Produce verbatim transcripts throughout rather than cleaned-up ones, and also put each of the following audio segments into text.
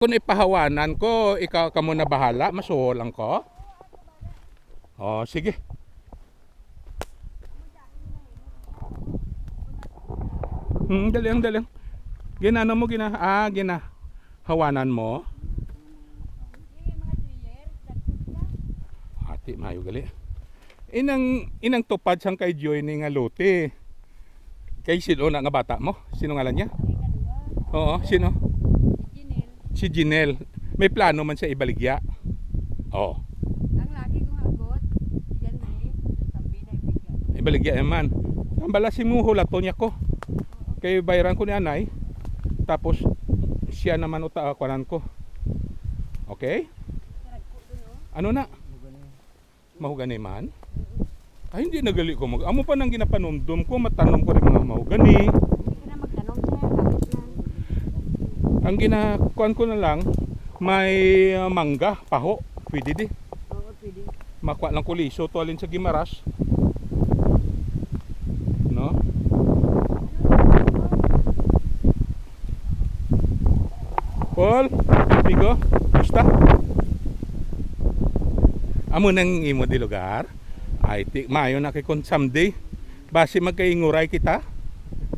Kung ipahawanan ko, ikaw, kamo na bahala, masuho lang ko. Oh, sige. Hmm, dali lang, dali lang. Ginano mo, gina, ah, gina, hawanan mo. Ati, mayo gali. Inang, inang tupad sang kay Joy ni nga lote. Kay sino na nga bata mo? Sino ngalan niya? Oo, sino? Si Jinel. May plano man siya ibaligya. Oh. Ang lagi kong agot, yan na eh. Sabi na ibaligya. Ibaligya naman. Ang bala si mo hulaton niya ko. Kay bayran ko ni anay. Tapos siya naman uta kuanan ko. Okay? Ano na? Mahogani man? Ay, hindi na gali ko mag-, amo pa nang ginapanumdum ko, matanom ko rin mga mahogani. Hindi ka na magtanom, sir. Tapos na. Ang ginakuan ko na lang, may, uh, mangga, paho. Pwede di. Oo, pwede. Makuha lang ko liso, to alin sa Gimaras. No? Paul, Pigo, gusta? Amo nang imo di lugar. Ay, ti, maayo na kay kon someday. Basi magkainguray kita.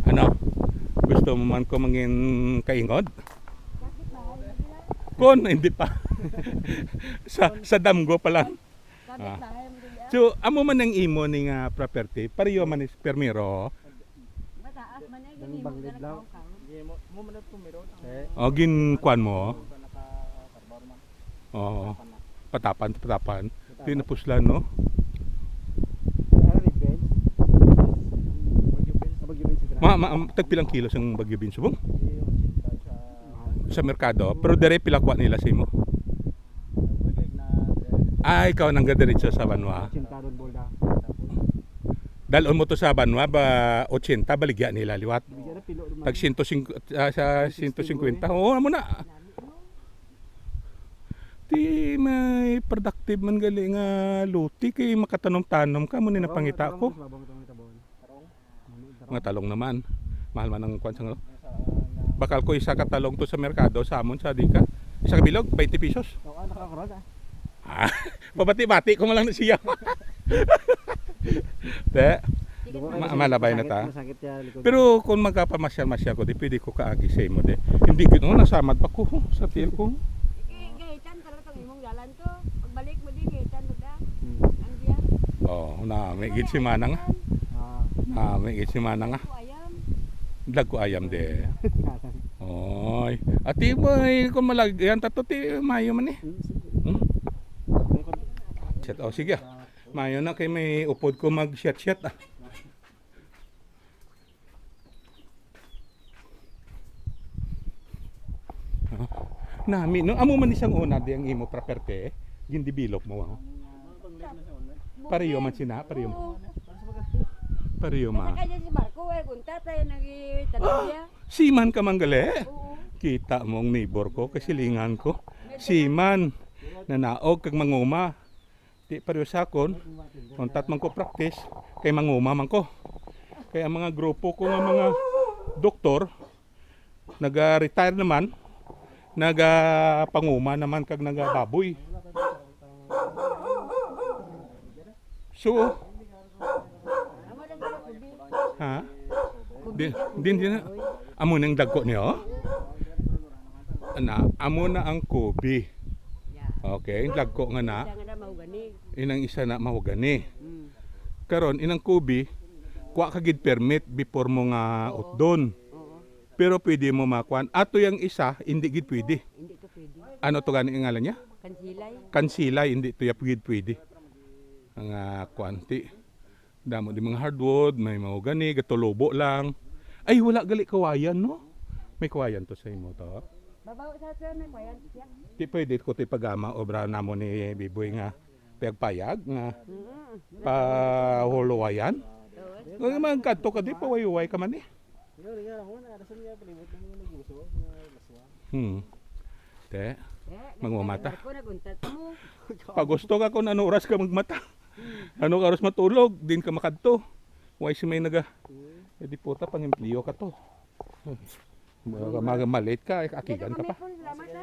Ano? Gusto mo man ko mangin kaingod? Kon, hindi pa. Sa, sa damgo pa lang. Ah. So, amo man ang imo ni nga property. Pareho man is primero. Mataas man eh, Ang gini mo banglid lang. Nagkaukaw. Hindi mo, mo man ang tumiro. Eh. O, ginkuan mo? Sa naka-, karbar man. Oo. Patapan na. Patapan, patapan. Patapan. Di napuslan, no? Ano ni Benz? Bagyo Benz. Ah, Bagyo Benz, ito na. Ma, ma, tagpilang kilo sang Bagyo Benz, subong? Hindi, yung sa, sa Sa merkado. Pero dire pila kuha nila sa imo? Ay, ikaw nang gadiretso sa banwa. Ochenta doon, Bolda. Dalon mo to sa banwa, ba, ochenta, baligya nila liwat. Bigyan na pilo naman. Tag sento singkwenta, ah, sa sento singkwenta. Oo, amo na. Ti may productive man gali nga luti kay makatanom-tanom ka, mo ni napangita ko. Mga talong naman. Mahal man ang kwan sa, ano? Bakal ko isa ka talong to sa merkado, sa amon, sa di ka. Isa ka bilog, twenty pesos. Oo, nakakurot, ah. Ah, pabati-bati ko man lang na siya. Te, ma-, malabay na ta. Masakit, masakit ya, likod. Pero kung magkapamasyal-masyal ko, di pwede ko kaagi sa imo, di. Hindi gid, oh, nasamad pa ko, oh, sa tiil ko. Sige, gahitan talaga tong imong dalan to. Pagbalik mo din, gahitan mo da. Hmm. Ang biya. Oh, na, may gid si Manang. Ah. Na, may gid si Manang, ah. Ayam. Dagko ayam, de. Oy. Ati mo, eh, kung malagyan ta to, ti, mayo man, eh. Hmm, sige. Hmm? Shit, oh, sige, ah. Mayo na kay may upod ko mag-shit-shit, ah. Ah, nami, no? Amo man isang una di ang imo property, eh. Gindevelop mo, ah. Pareho man sina, pareho man. Oo. Pareho man. Basta kaya si Marco, eh, kung tatay, nagitanim niya. Siman ka man gali? Oo. Kita mo ang neighbor ko, kasilingan ko. Siman, nanaog kag manguma. Di pareho sa akon, untat man ko practice, kay manguma man ko. Kay ang mga grupo ko nga mga doktor, naga-retire naman, nagapanguma naman kag nagababoy. So, ha? Din, din, din. Amo nang dagko niyo? Ana, amo na ang kubi. Okay, ang dagko nga na. Isa nga na mahogani. Inang isa na mahogani. Mm. Karon, inang kubi, kuha ka gid permit before mo nga utdon. Oo. Pero pwede mo makuan. Ato yang isa, hindi gid pwede. Hindi to pwede. Ano to gani ang ngalan niya? Kansilay. Kansilay, hindi to ya gid pwede. Ang, ah, kuan, ti. Damo di mga hardwood, may mahogani, gatulobo lang. Ay, wala gali kawayan, no? May kawayan to sa imo to. Babaw sa, sir, may kawayan siya. Di pwede ko ti pagama obra namo ni Biboy nga payag-payag nga Mm. Pahuluwayan. Kung magkadto ka di, pawayuway ka man eh. Yun, yun, ako na, nasa niya, palibot ng mga gusto, mga laswa. Hmm. Te, eh, mangumata. Ako naguntat mo. Pag gusto ka kung ano oras ka magmata. Ano ka oras matulog, din ka makadto. Why si may naga? Hmm. Eh, di puta, pang-empleo ka to. Mag-, mag-, malate ka, akigan ka pa. Paul, salamat, ha.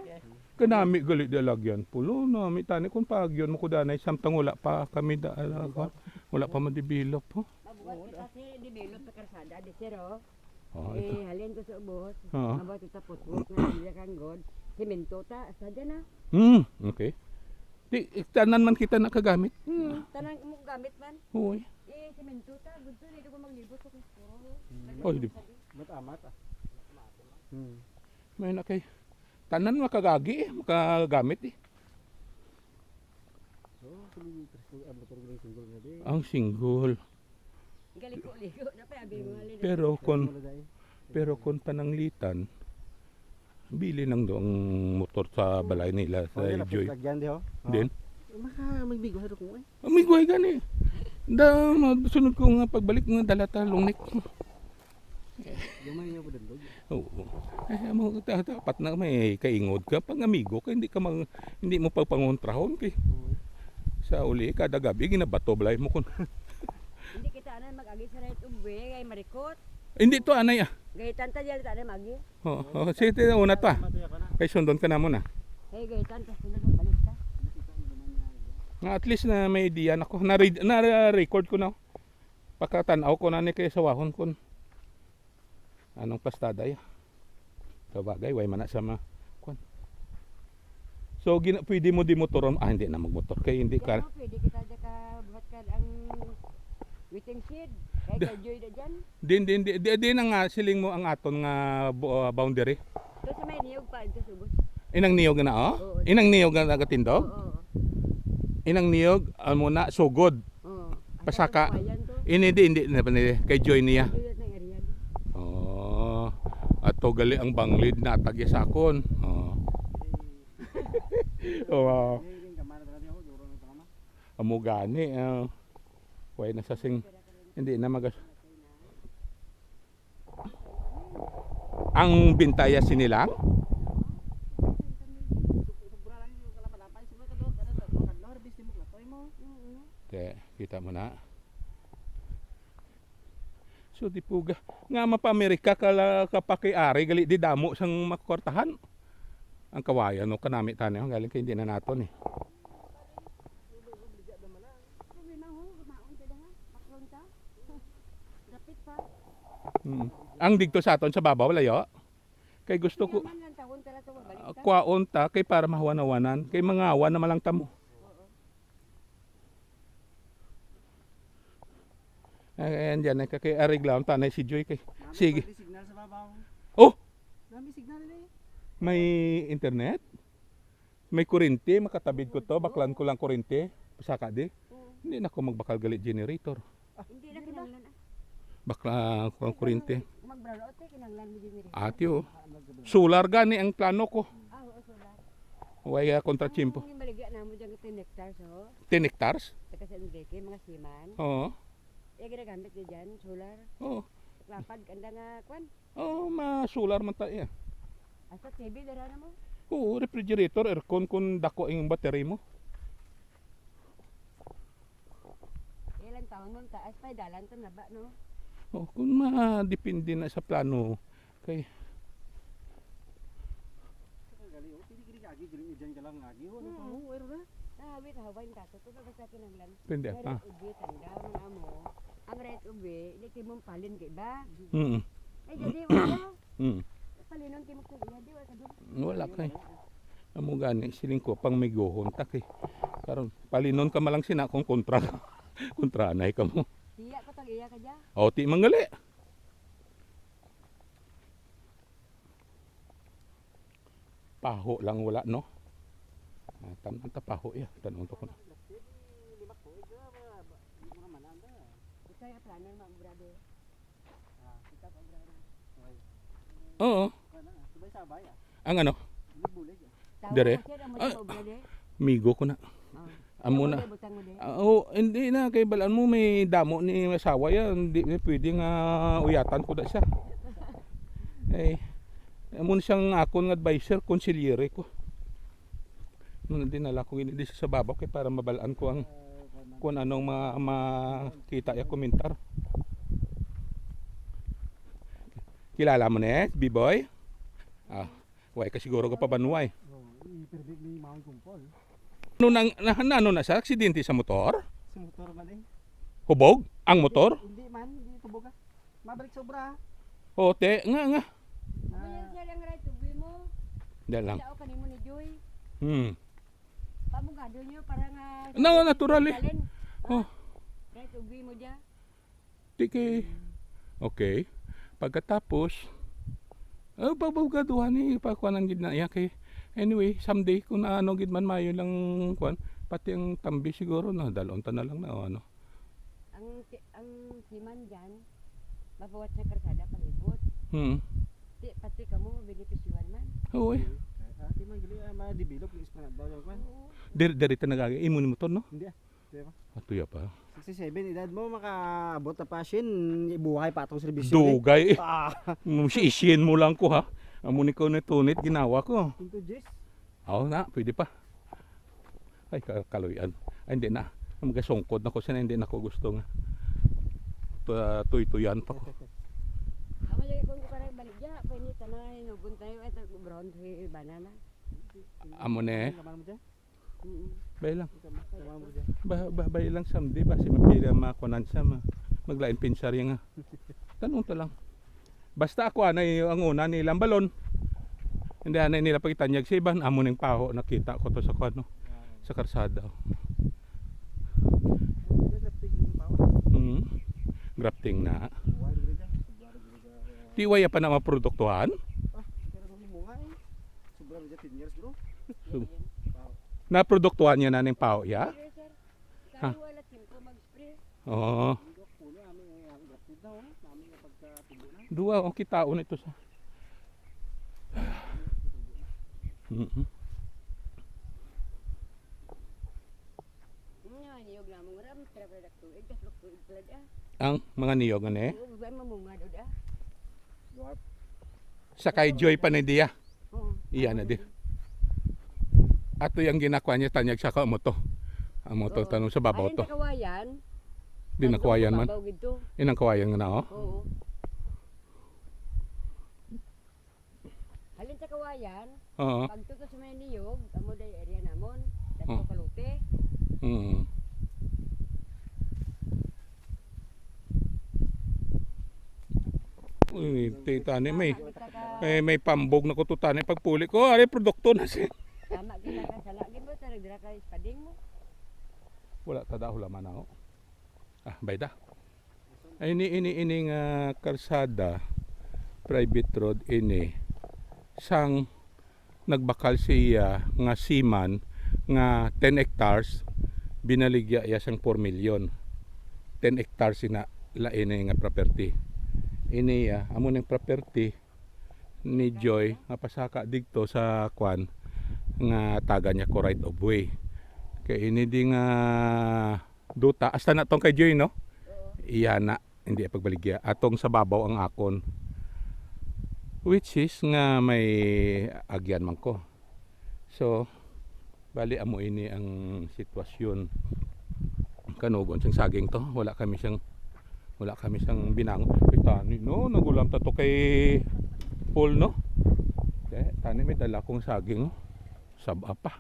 Kanami gali di alagyan, Paul. Oh, nami tani kung paagyon mo ko danay, samtang wala pa kami da, ala, kwan. Wala pa ma-develop, oh. Mabuhat kita si develop sa karsada, di, sir, oh. Oh, ito. Eh, halin ko sa ubos. Oo. Mabuhat kita putput nga sila kang god. Simento ta, hasta dyan, ah. Hmm, okay. Di, eh, tanan man kita nakagamit. Hmm, tanan mo gamit man. Uy. Eh, simento ta, gusto nito ko maglibot sa kuskuro. Oh, di. Matamat, ah. Hmm. May na kay tanan makagagi, eh, makagamit, eh. So, single, ah, motor ko yung single nga di. Ang single. Galiko-liko na pa, abi mo, ali na. Pero kon, Wala dai. Pero kon pananglitan, bili nang do ang motor sa balay nila sa Oh, dala, Joy. Pagyan di, ho? Din. Maka magbigo sa ko, eh. Amigo ay gani. Da, sunod ko nga pagbalik nga dala ta long neck. Gamay nga po din, Dog. Oo. Ay, amo ta, dapat na may kaingod ka pag amigo ka, hindi ka mang, hindi mo pagpangontrahon kay Oo. sa uli kada gabi ginabato balay mo kun. Hindi kita anay mag-agi sa right of way, kay marikot. Hindi to anay, ah. Gahitan ta dyan, ta anay mag-agi. Oo, oo. Sige, te, una to, ah. Kay sundon ka na muna. Kay gahitan ta, sundon, balik ta. Nga at least na may idea na ko. Na, na-record ko na. Pakatan-aw ko na ni kay sawahon kun anong plastada ya. Sa bagay, way man na sa ma-, kwan. So, gina-, pwede mo di motoron. Ah, hindi na magmotor kay hindi ka Kaya pwede kita dyan ka buhat ka ang waiting shed. Kay Da- ka Joy na dyan. Din, din, din, din, din ang, ah, siling mo ang aton nga bu-, ah, boundary. Ito sa may niyog pa, ito sa ubos. Inang niyog na, oh? Oo. Inang niyog na nagatindog? Oo. Inang niyog, amo na, sugod. Oo. Pasaka. Asa ang kuwayan to? Ini di, hindi na pa ni, kay Joy niya. Joy na area di. Oh. Ato gali ang banglid na tagya sa akon. Oh. Oh, wow. Amo gani, ah. Way na sa sing, hindi na magas-, ang bintaya sinilang? Te, kita mo na. So, di puga. Nga mapa-Amerika ka la-, ka pakiari, gali di damo sang makwartahan. Ang kawayan, no, kanami tani, oh, galing kay hindi na naton, eh. Sabi na, oh, kumaon ka na nga. Baklon ka. Dapit pa. Mm. Ang digto sa aton sa babaw, layo. Kay gusto ko, Yaman lang tawon tala to, mabalik ah, ta. Kwaon ta, kay para mahawan-hawanan. Kay mangawan naman lang ta mo. Oo. Ay, ayan dyan, ay, kay areglaon ta na si Joy kay. Sige. May signal sa babaw. Oh! Nami signal na eh. May internet? May kurente, makatabid ko to, baklan ko lang kurente. Pasaka di. Oo. Hindi na ko magbakal gali generator. Ah, hindi na kinahanglan, ah. Bakla ko ang kurente. Mag-brownout, eh, kinahanglan mo generator. Ati, oh. Solar gani ang plano ko. Ah, oo, solar. Way, ah, kontra tiyempo. Ang maligya na mo dyan, ten hectares, oh. Ten hectares? Taga San Enrique, mga siman. Oo. Iya ginagamit niya dyan, solar. Oo. Lapad, kanda nga, kwan. Oo, ma-solar man ta iya. Hasta T V, dara na mo. Oo, refrigerator, aircon, kung dako ang battery mo. Ilang taon mo, taas pa, dalan to na ba, no? Oh, kung ma-, depende na sa plano, kay Gali, oh, pwede gini agi, gini dyan ka lang agi, oh, ano pa mo, pero na? Ah, wait, haway, tato, to, basta kinanglan. Pwede, Pero ah. Ubi, tanda, man amo. Ang right of way, di kay mong palin kay ba? Mm. Ay, jadi, wala. Mm. Palinon kay mo kung iya, di, wala ka doon. Wala kay. Amo gani, siling ko, pang miguhon ta kay. Karon, palinon ka malang sina kung kontra. Kontra na ka mo. Siya ko tag iya ka dya. O, ti manggali. Paho lang wala, no? Ah, tan-, ang tapaho, ya. Tan-, ang tapaho. Kaya plano na, brother. Ah, kita ko, brother. Oo. Ano, sabay-sabay, ah. Ang ano? Bulig-bulig, ah. Dire? Tawag ko siya, ang Ah, mga obra, de. Migo ko na. Ah. Amo Ano na. ba butang mo, de? Ah, oh, hindi na. Kay balaan mo, may damo ni asawa yan. Hindi na pwede nga uyatan ko na siya. Eh, amo na siyang akon nga advisor, konsilyere ko. Nung dinala ko ini di sa babaw kay para mabalaan ko ang kung anong ma-, makita ya komentar. Kilala mo ni B-Boy? Ah, way ka siguro ka pabanway. Oh, i-permit ni Maong Kumpol. Ano nang, na, na, ano na sa aksidente sa motor? Sa motor man eh. Hubog ang motor? Hindi, hindi man, hindi tubog ah. Mabalik sobra ah. O, te, nga, nga. Ano yan, sir, ang right of way mo? Dali lang. Tao kanimo ni Joy. Hmm. Pabugado nyo para nga No, natural eh. Talent. Oh. Right of way mo dyan. Di kay, okay. Pagkatapos, oh, pagbugaduhan ni pakuanan gid na iya kay, anyway, someday kung ano gid man mayo lang kuan, pati ang tambi siguro na dalon ta na lang na o ano. Ang si-, ang siman dyan, mapawat sa karsada palibot. Hmm. Ti, pati kamo, benepisyuhan man. Oo eh. Ah, di man gali, ah, ma-develop yung esplanade daw yung kwan. Oo. Diri, diri ta nagagi, imo ni motor, no? Hindi ah. Di ba? Ato ya pa. Sixty-seven, edad mo, makaabot na pa, Shin, ibuhay pa atong serbisyo, eh. Dugay, eh. Ah. Mm, si Ishin mo lang ko, ha? Amo ni ko ni tunit, ginawa ko. Punto diyes. Oo na, pwede pa. Ay, ka-, kaluy-an. Ay, hindi na. Magasungkod na ko siya na, hindi na ko gusto nga. Pa-, tuy-tuyan pa ko. Amo lagi kung ko karang baligya, pa ini tanay, no, buntay, ay, tag-, brown, si banana. Amo ne. Ang kamar mo dyan? Mm. Bay lang. Ang kamar mo dyan? Ba, ba, bay lang, Sam, di ba? Si mapili ang mga kunan, Sam, ah. Maglain pinsar yan, ah. Tanong ta lang. Basta ako, anay, ang una nilang balon. Hindi, anay nila pagitanyag sa iban. Amo ning paho, nakita ko to sa kuwan, no? Sa karsada. Mm. Grafting na. Tiwaya pa na maproduktuhan? Sobra na dyan, ten years, bro. So, naproduktuhan niya na ning paho, ya? Sir, sir. Ha? Kaya wala singko mag-spray. Oo. Ang dok puno, amin ang, ang grafted na, oh. Amin ang pagkatubo na. Duwa, oh, kitaon ito sa. Mm-mm. Mga niyog namon, ram, tira pala tuig, tas tuig pala, ah. Ang mga niyog, ano eh? Oo, ba, mamunga daw, ah. Sa kay Joy pa ni diya. Oo. Iya na di. Ato yung ginakuha niya, tanyag sa ka, amo to. Amo to, Oo. Tanong sa babaw Ayun, to. Sa kawayan. Di na Tanong kawayan sa man. Babaw gid to. Inang kawayan nga na, oh. Oo. Halin sa kawayan, Oo. Pagtuto sa may niyog, amo day area namon. Datong Oh. Kalote. Mm. Uy, ti-, tani, may, may, may pambog na ko to, tani. Pagpuli ko, ari, produkto na siya. Tama, kita ka sa lagi mo, sa nagdala ka ispading mo. Wala, tada hulaman ako. Ah, bayda. Ay, ini, ini, ini nga karsada, private road ini, sang nagbakal siya nga seaman nga ten hectares, binaligya iya sang four million. Ten hectares ina, lain na nga property. Ini, ah, amo ning property ni Joy nga pasaka digto sa kwan nga taga niya ko right of way. Kay ini di nga duta, hasta na tong kay Joy, no? Oo. Iya na, hindi pagbaligya. Atong sa babaw ang akon. Which is nga may agyan man ko. So, bali amo ini ang sitwasyon. Kanugon sing saging to, wala kami siyang, wala kami siyang binangon. Ay, tani, no, nagulam ta to kay Paul, no? Eh, tani, may dala kong saging, oh. Saba pa.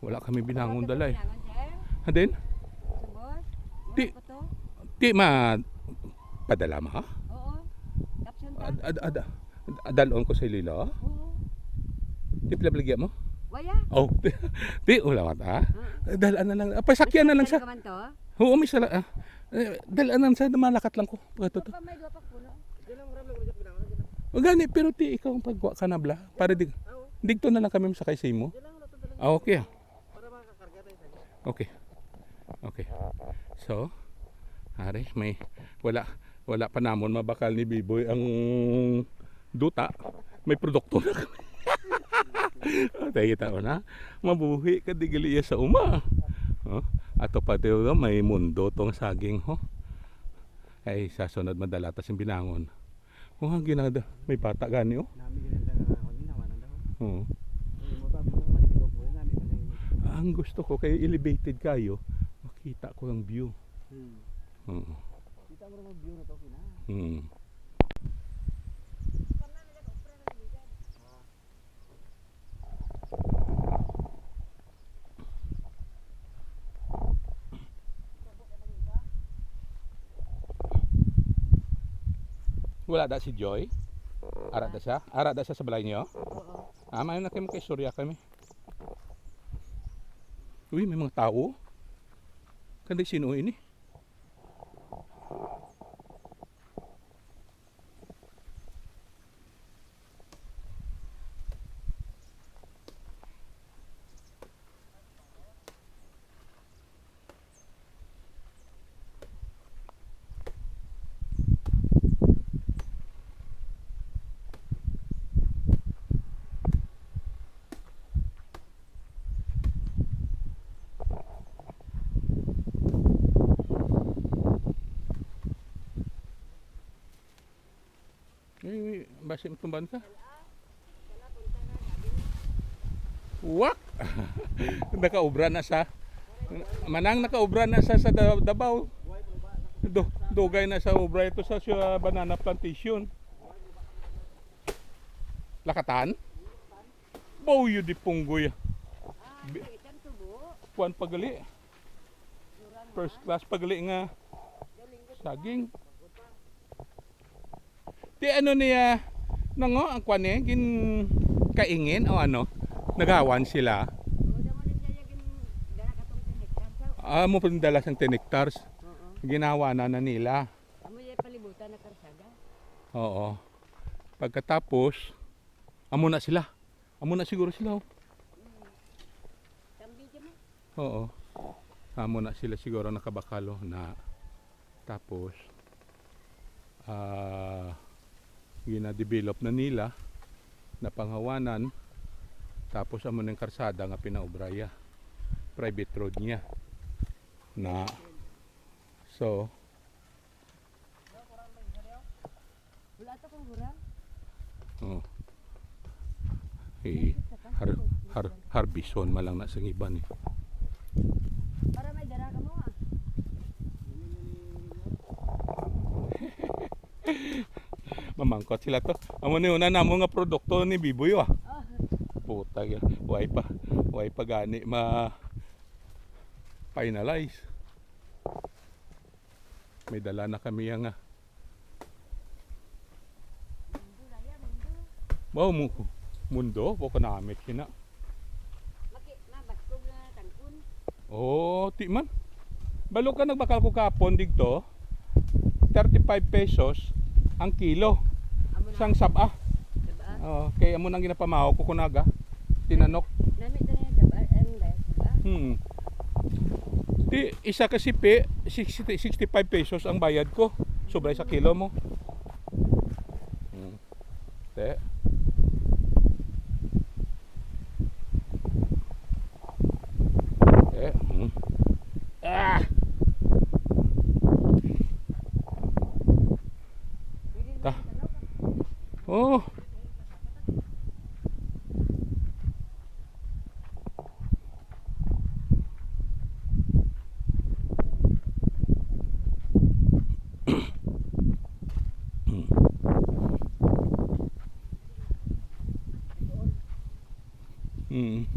Wala kami binangon dala, eh. Binangon, sir? Ha, din? Subos? Ti-, Wala ko to? Ti ma-, padala mo, ha? Oo. Caption ka? Ad-, ad-, ad-, adalon ko sa Iloilo, ha? Oo. Ti pila baligya mo? Waya. Oh, ti, ti, wala ka, ha? Ah. Dalaan na lang. Ah, pasakyan na lang sa Masakyan ka man to? Oo, may sala, ah. Eh, dalaan na lang sa, malakat lang ko. Pagkatuto. Ito pa, may duwa pa puno. O gani, pero ti, ikaw ang pagwa ka na, bla. Para di, digto na lang kami masakay sa imo. Ah, okay, ah. Para makakarga tayo sa inyo. Okay. Okay. So, are, may, wala, wala pa namon mabakal ni Biboy ang duta. May produkto na kami. Tayo kita na. Mabuhi ka, di gali iya sa uma. Oh, ato pa tayo, may mundo tong saging, ho. Ay, sa sunod, madala ta sing binangon. Oh, ang ginada. May bata gani, oh. Nami gani lang ang ako, ginawa na daw. Oo. Ay, mo to, mo to, malibidok mo, nami ko lang. Ang gusto ko kay elevated kayo, makita ko ang view. Hmm. Oo. Kita mo naman view na to, Pina. Hmm. Wala da si Joy? Ara da siya? Ara da siya sa balay niyo? Oo. Ah, may na kayo magkaistorya kami. Uy, may mga tao. Kanday sino ini? Uy, uy, basi matumban ka. Wak! Nakaobra na sa, manang nakaobra na sa, sa Da-, Davao. Do, dugay na sa obra ito sa, sa banana plantation. Lakatan? Boyo di punggoy. Bi-, kuwan pagali. First class pagali nga saging. Ti ano niya, nango, ang kwan eh, gin kaingin o ano, nagawan sila. Oo, damo na siya yung gin-, dala ka tong ten hectares, ah. Ah, mo pang dala sang ten hectares. Oo. Ginawa na, na nila. Amo yung palibutan na karsada. Oo. Pagkatapos, amo na sila. Amo na siguro sila, oh. Tambi dyan, eh. Oo. Amo na sila siguro nakabakalo na. Tapos, ah, gina-develop na nila, napanghawanan, tapos amo ning karsada nga pinaubraya. Private road niya. Na, so, Wala to kung hurang. Oh. Eh, har-, har-, harbison man lang na sa iban eh. Para may dara ka mo, ah. Mamangkot sila to. Amo ni una namo nga produkto ni Biboy, ah. Ah. Puta, ya. Way pa. Way pa gani ma-finalize. May dala na kami yang, ah, Bao mo, mundo, bao ko namit sina. Maki-, mabaskog na tangkon. Oh, ti man. Balo ka, nagbakal ko kapon digto, thirty-five pesos ang kilo. Amo na. Sang saba. Diba? Oh, kay amo nang ginapamahaw ko kunaga. Tinanok. Nami to na yung saba, ang dahil saba. Hmm. Ti, isa ka sipi, sixty, sixty-five pesos ang bayad ko. Sobra sa kilo mo. Hmm. Te. Eh, hmm. Ah! Ta. Oh. Mm.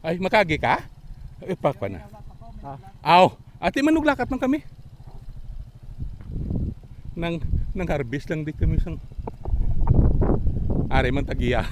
Ay, makagi ka? Eh, pa, pa na. Ha? Aw, ati man, naglakat man kami. Nang, nang harvest lang di kami sang ari man tagiya.